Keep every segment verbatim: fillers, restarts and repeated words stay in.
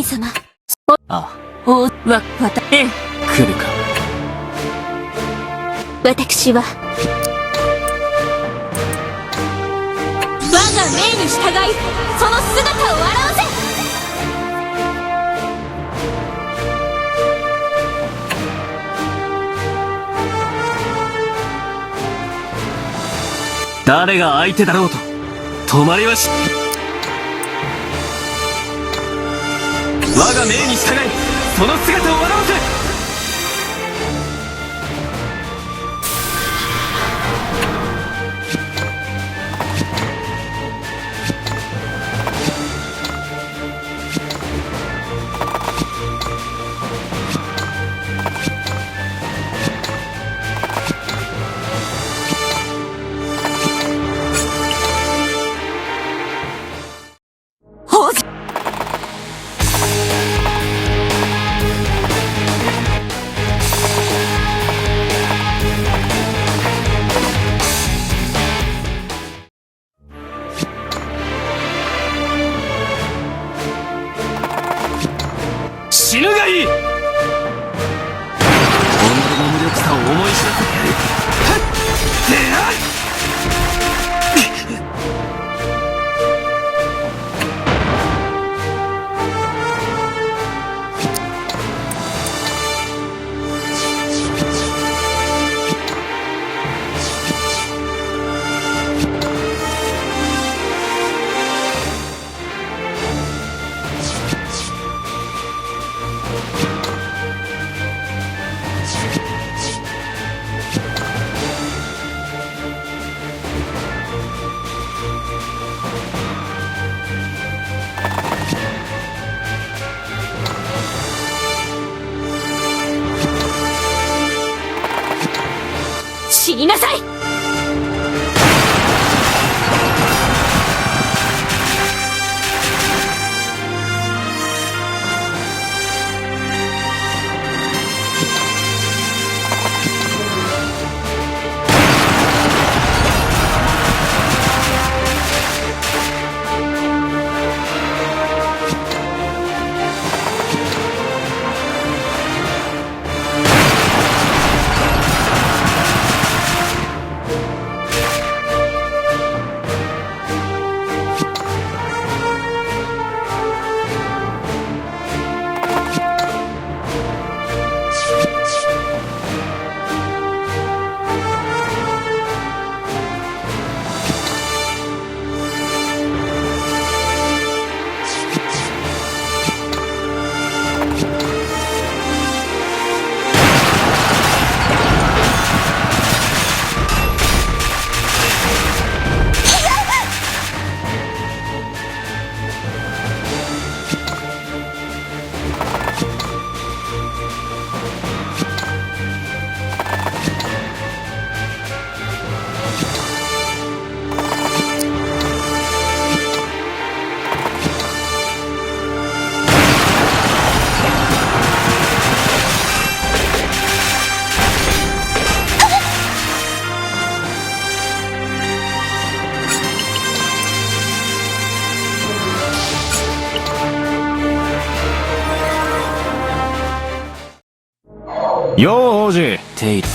神様。あ。お、わ、わた、ええ。来るか。私は、我が命に従い、その姿を現せ。誰が相手だろうと、止まりはし、我が命に従い、その姿を現せ。死ぬがいい。己の無力さを思い知らせてやる。はっ！出会い！死になさい！よう、王子。手入れ。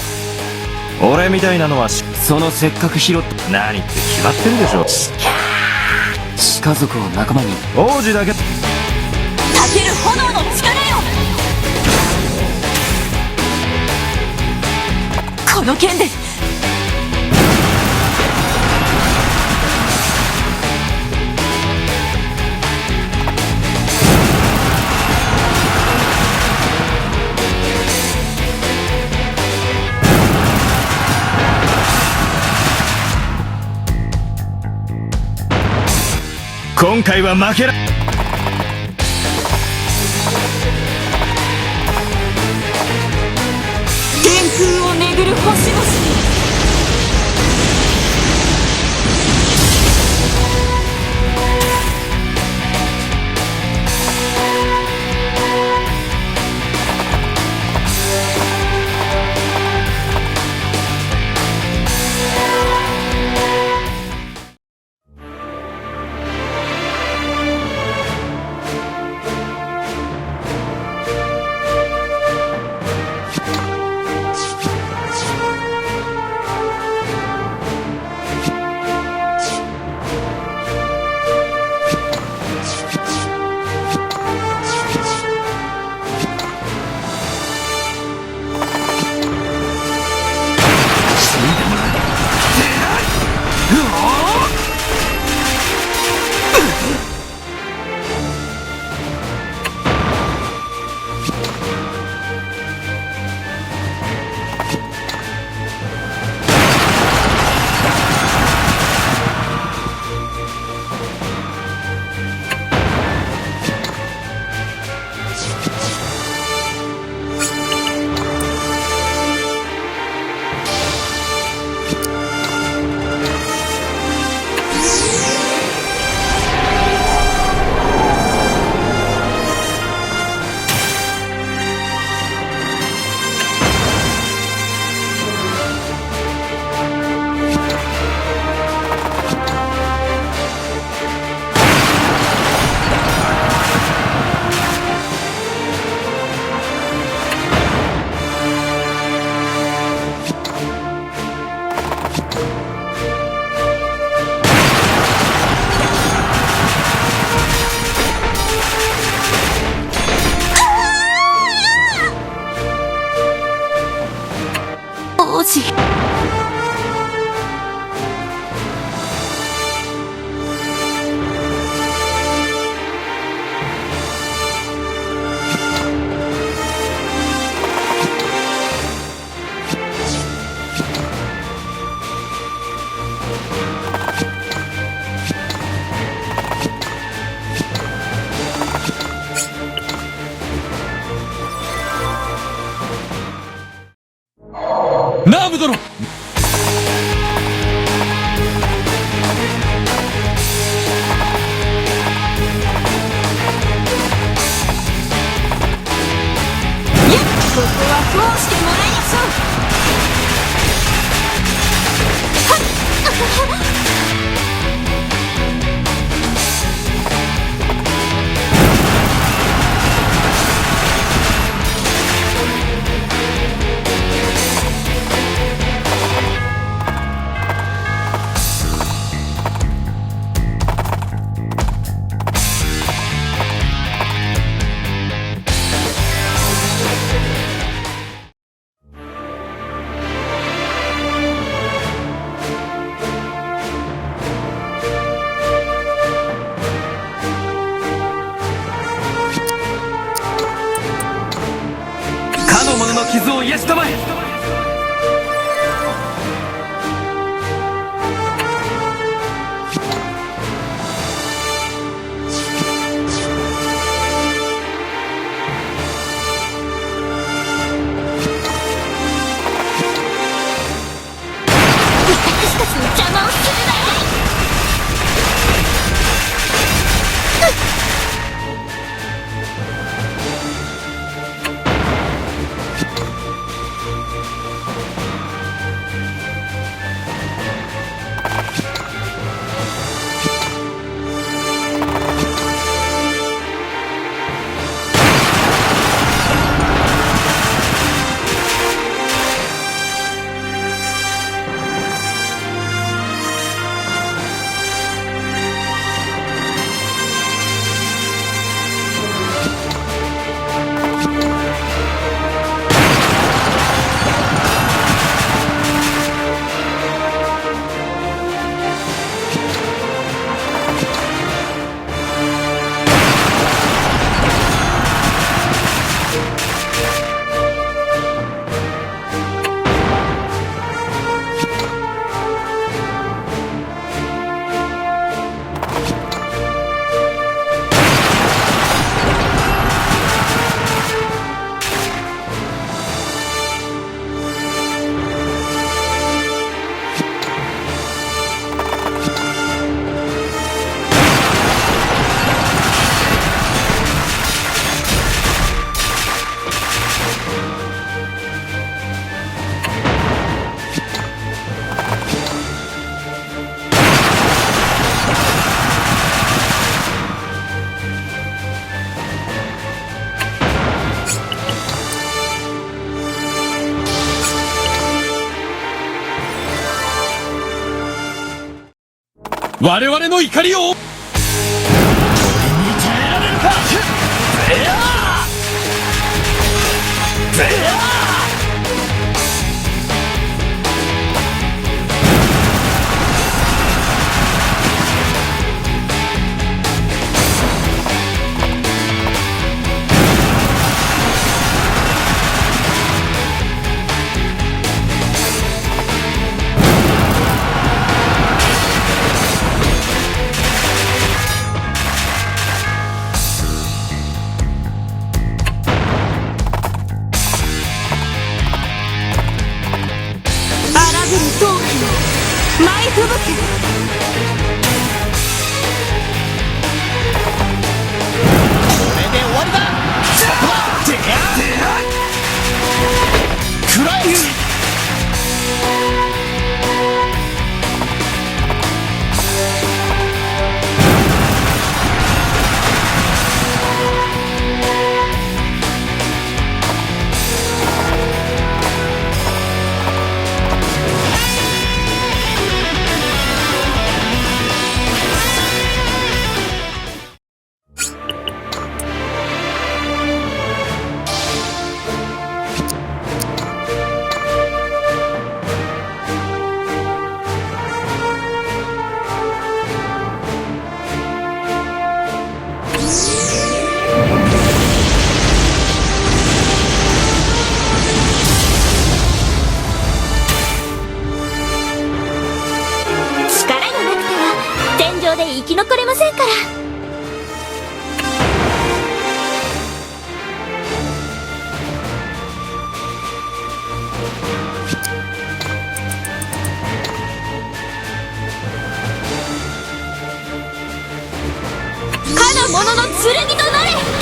俺みたいなのはし、そのせっかく拾って、何って決まってるでしょ。家族を仲間に。王子だけ。たける炎の力よ。この件で。今回は負けら、天空を巡る星々に。捕まえ。 私たちの邪魔をするなよ。我々の怒りを。俺に耐えられるか。荒ぶる陶器の舞い吹雪。これで終わりだ。食らえ。力がなくては、天井で生き残れませんから。 かの者の剣となれ。